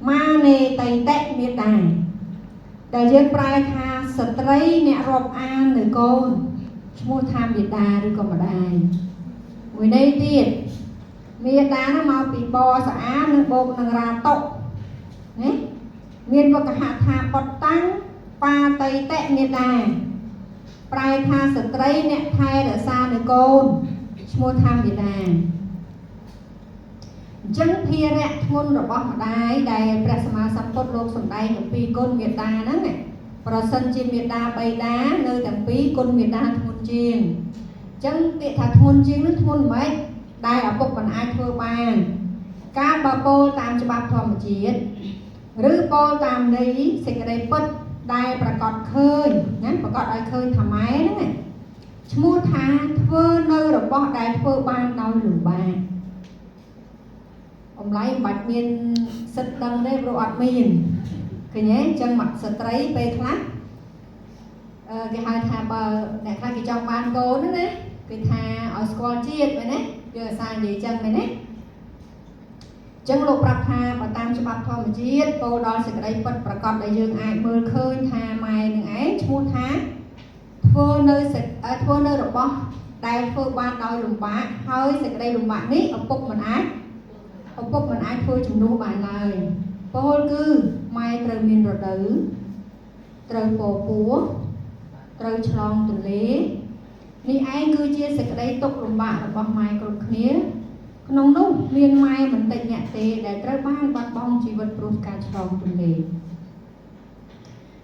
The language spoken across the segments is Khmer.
ម៉ានេតៃតិមេតាដែលយើងប្រែថាស្ត្រីអ្នករាប់អាននៅកូនឈ្មោះថាមេតាឬក៏ម្ដាយមួយន័យទៀតមេតានោះមកពីបស្អានឹងបូកនឹងរាតុណាមានវកហថាបតតាំងបាតៃតិមេតាប្រែថាស្ត្រីអ្នកថែរក្សានៅកូនឈ្មោះថាមេតាអញ្ចឹងភារៈធ្ងន់របស់ម្ដាយដែលព្រះសម្មាសម្ពុទ្ធលោកសម្ដែងអំពីគុណមេតាហ្នឹងណាប្រសិនជាមេតាបៃតានៅទាំងពីរគុណមេតាធ្ងន់ជាងអញ្ចឹងពាក្យថាធ្ងន់ជាងនោះធ្ងន់មិនដែលឪពុកមិនអាចធ្វើបាន ការបើពោលតាមច្បាប់ធម្មជាតិឬពោលតាមន័យសេចក្តីពិតដែលប្រកាសឃើញណាប្រកាសឲ្យឃើញថាម៉ែហ្នឹងណាឈ្មោះថាធ្វើនៅរបស់ដែលធ្វើបានដោយលំបាកអំឡៃមិនបាច់មានសិទ្ធដឹងទេព្រោះអត់មានឃើញទេអញ្ចឹងមកស្ត្រីពេលខ្លះគេហៅថាបើអ្នកខ្លះគេចង់បានកូនហ្នឹងណាគេថាឲ្យស្គាល់ជាតិមែនទេយើងអាសានិយាយអញ្ចឹងមែនទេចឹងលោកប្រាប់ថាបើតាមច្បាប់ធម្មជាតិពោលដល់សេចក្តីពិតប្រកបដែលយើងអាចមើលឃើញថាម៉ែនឹងឯងឈ្មោះថាធ្វើនៅធ្វើនៅរបស់ដែលធ្វើបានដោយលំបាកហើយសេចក្តីលំបាកនេះឪពុកមិនអាចឪពុកមិនអាចធ្វើជំនួសបានឡើយពោលគឺម៉ែត្រូវមានរដូវត្រូវពពោះត្រូវឆ្លងទន្លេនេះឯងគឺជាសេចក្តីទុក្ខលំបាករបស់ម៉ែគ្រប់គ្នាក្នុងនោះមានម៉ែមិនតិចអ្នកទេដែលត្រូវបានបាត់បង់ជីវិតព្រោះការឆ្លងទន្លេ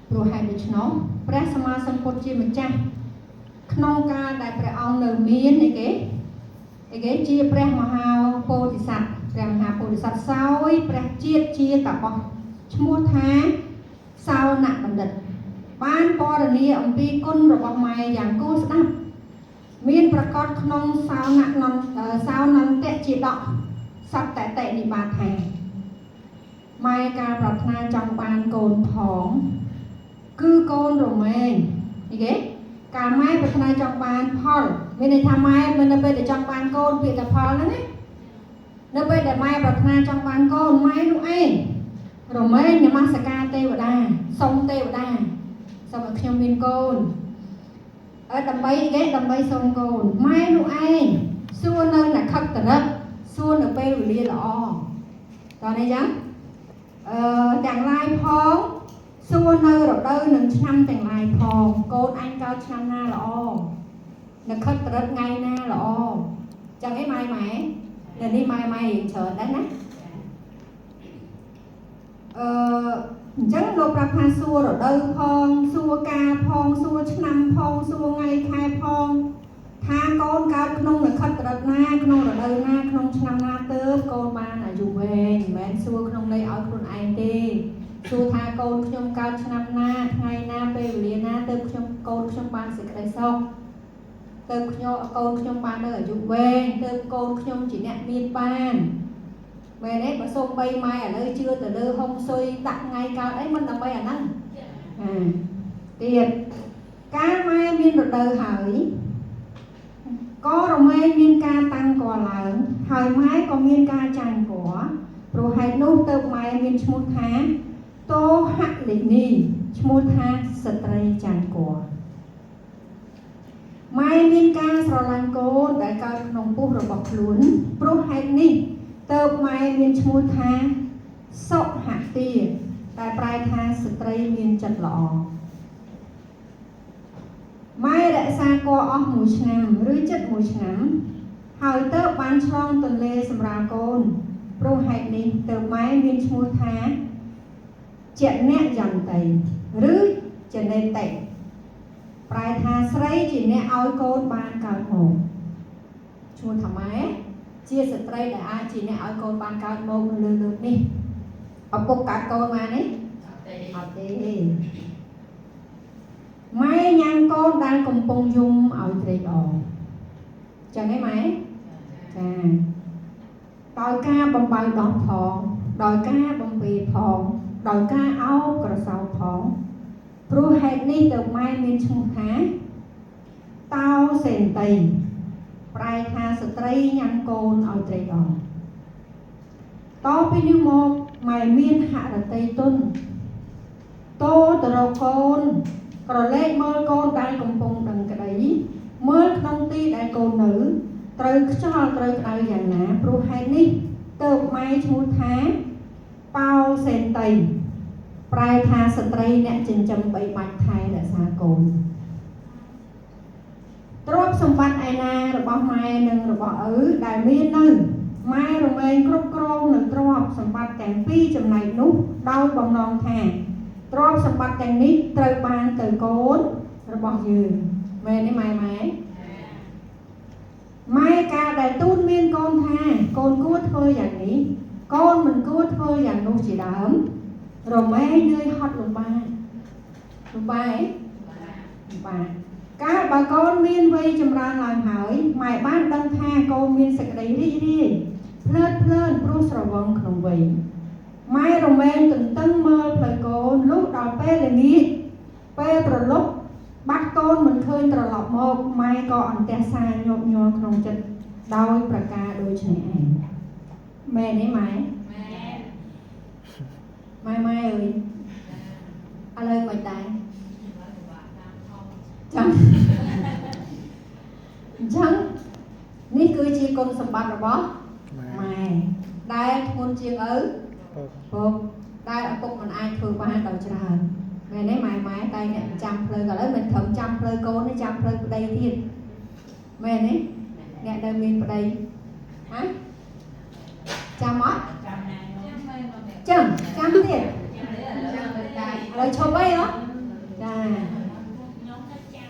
ព្រោះហេតុដូច្នោះព្រះសម្មាសម្ពុទ្ធជាម្ចាស់ក្នុងកាលដែលព្រះអង្គនៅមានអីគេអីគេជាព្រះមហាពោធិសត្វព្រះមហាពោធិសត្វសោយព្រះជាតិជាតបោះឈ្មោះថាសោនបណ្ឌិតបានពរនាអំពីគុណរបស់ម៉ែយ៉ាងគួរស្ដាប់មានប្រកាសក្នុងសោននន្តសោនន្តៈជាដកសត្វតតិនិបាតថាម៉ែការប្រាថ្នាចង់បានកូនផងគឺកូនរមែងនេះគេកាលម៉ែប្រាថ្នាចង់បានផលមានន័យថាម៉ែមិននៅពេលដែលចង់បានកូនពាក្យថាផលហ្នឹងណានៅពេលដែលម៉ែប្រាថ្នាចង់បានកូនម៉ែនោះឯងរមែងនមស្ការទេវតាសុំទេវតាសូមឲ្យខ្ញុំមានកូនដើម្បីគេដើម្បីសុំកូនម៉ែនោះឯងសួរនៅនខិតរិកសួរនៅពេលវេលាល្អតោះនេះចឹងទាំងឡាយផងសួរនៅរដូវនិងឆ្នាំទាំងឡាយផងកូនអញកើតឆ្នាំណាល្អនខិតរិកថ្ងៃណាល្អចឹងអីម៉ែម៉ែនៅនេះម៉ែម៉ែរៀងច្រើនដែរណាអញ្ចឹងលោកប្រាប់ថាសួររដូវផងសួរកាលផងសួរឆ្នាំផងសួរថ្ងៃខែផងថាកូនកើតក្នុងនខិតរិកណាក្នុងរដូវណាក្នុងឆ្នាំណាទៅកូនបានអាយុវែងមិនមែនសួរក្នុងន័យឲ្យខ្លួនឯងទេសួរថាកូនខ្ញុំកើតឆ្នាំណាថ្ងៃណាពេលវេលាណាទៅខ្ញុំកូនខ្ញុំបានសេចក្តីសុខទៅខ្ញុំកូនខ្ញុំបាននៅអាយុវែងទៅកូនខ្ញុំជាអ្នកមានបានមែនទេបើសូម3ម៉ែឥឡូវជឿទៅលើហុងស៊ុយដាក់ថ្ងៃកើតអីមិនដើម្បីអាហ្នឹងអាទៀតកាលម៉ែមានរដូវហើយក៏រមែងមានការតាំងកឡើងហើយម៉ែក៏មានការចាញ់កព្រោះហេតុនោះទៅម៉ែមានឈ្មោះថាតោហលិនីឈ្មោះថាស្ត្រីចាញ់កម៉ែមានការស្រឡាញ់កូនដែលកើតក្នុងពោះរបស់ខ្លួនព្រោះហេតុនេះទៅម៉ែមានឈ្មោះថាសុហទាតែប្រែថាស្ត្រីមានចិត្តល្អម៉ែរក្សាកអស់1ឆ្នាំឬចិត្ត1ឆ្នាំហើយទៅបានឆ្លងទន្លេសម្រាលកូនព្រោះហេតុនេះទៅម៉ែមានឈ្មោះថាចនយន្តីឬចនេតិប្រែថាស្រីជាអ្នកឲ្យកូនបានកើតមកឈ្មោះថាម៉ែជាស្ត្រីដែលអាចជាអ្នកឲ្យកូនបានកើតមកនៅលើលោកនេះឪពុកកើតកូនបានទេអត់ទេម៉ែញ៉ាំកូនដែលកំពុងយំឲ្យត្រេកអរចឹងឯងម៉ែចាដោយការបំបៅដោះផងដោយការបំពេផងដោយការអោបក្រសោបផងព្រោះហេតុនេះទៅម៉ែមានឈ្មោះថាតោសេនតីប្រែថាស្ត្រីញ៉ាំកូនឲ្យត្រេកអរតពីនេះមកម៉ែមានហ រតីទុនតោទៅរកកូនក្រឡេកមើលកូនដែលកំពុងដឹងក្តីមើលក្នុងទីដែលកូននៅត្រូវខ្យល់ត្រូវក្តៅយ៉ាងណាព្រោះហេតុនេះទៅម៉ែឈ្មោះថាប៉ោសេនតីប្រែថាស្ត្រីអ្នកចិញ្ចឹមបីបាច់ថែរក្សាកូនទ្រព្យសម្បត្តិឯណារបស់ម៉ែនិងរបស់ឪដែលមាននៅម៉ែរមែងគ្រប់គ្រងនៅទ្រព្យសម្បត្តិទាំងពីរចំណែកនោះដោយបំណងថាទ្រព្យសម្បត្តិទាំងនេះត្រូវបានទៅកូនរបស់យើងមែនទេម៉ែម៉ែម៉ែកាលដែលទូនមានកូនថាកូនគួរធ្វើយ៉ាងនេះកូនមិនគួរធ្វើយ៉ាងនោះជាដើមរមែងនឿយហត់លំបាកលំបាកលំបាកកាលបើកូនមានវ័យចម្រើនឡើងហើយម៉ែបានដឹងថាកូនមានសេចក្តីរីករាយភ្លើតភ្លើនព្រោះស្រវឹងក្នុងវ័យម៉ែរមែងទន្ទឹងមើលផ្លូវកូនលុះដល់ពេលល្ងាចពេលប្រលប់បាត់កូនមិនឃើញត្រឡប់មកម៉ែក៏អន្ទះសារញាប់ញ័រក្នុងចិត្តដោយប្រការដូចនេះឯងមែនទេម៉ែម៉ែម៉ែអើយឥឡូវមិនដែរចាំអញ្ចឹងនេះគឺជាគុណសម្បត្តិរបស់ម៉ែដែលធ្ងន់ជាងឪពុកដែលឪពុកមិនអាចធ្វើបានដោយច្រើនមែនទេម៉ែម៉ែតែអ្នកចាំផ្លូវក៏ឥឡូវមិនត្រឹមចាំផ្លូវកូនទេចាំផ្លូវប្តីទៀតមែនទេអ្នកដែលមានប្តីហ៎ចាំអត់ចាំណាចាំចាំទៀតឥឡូវឈប់អីហ៎ចា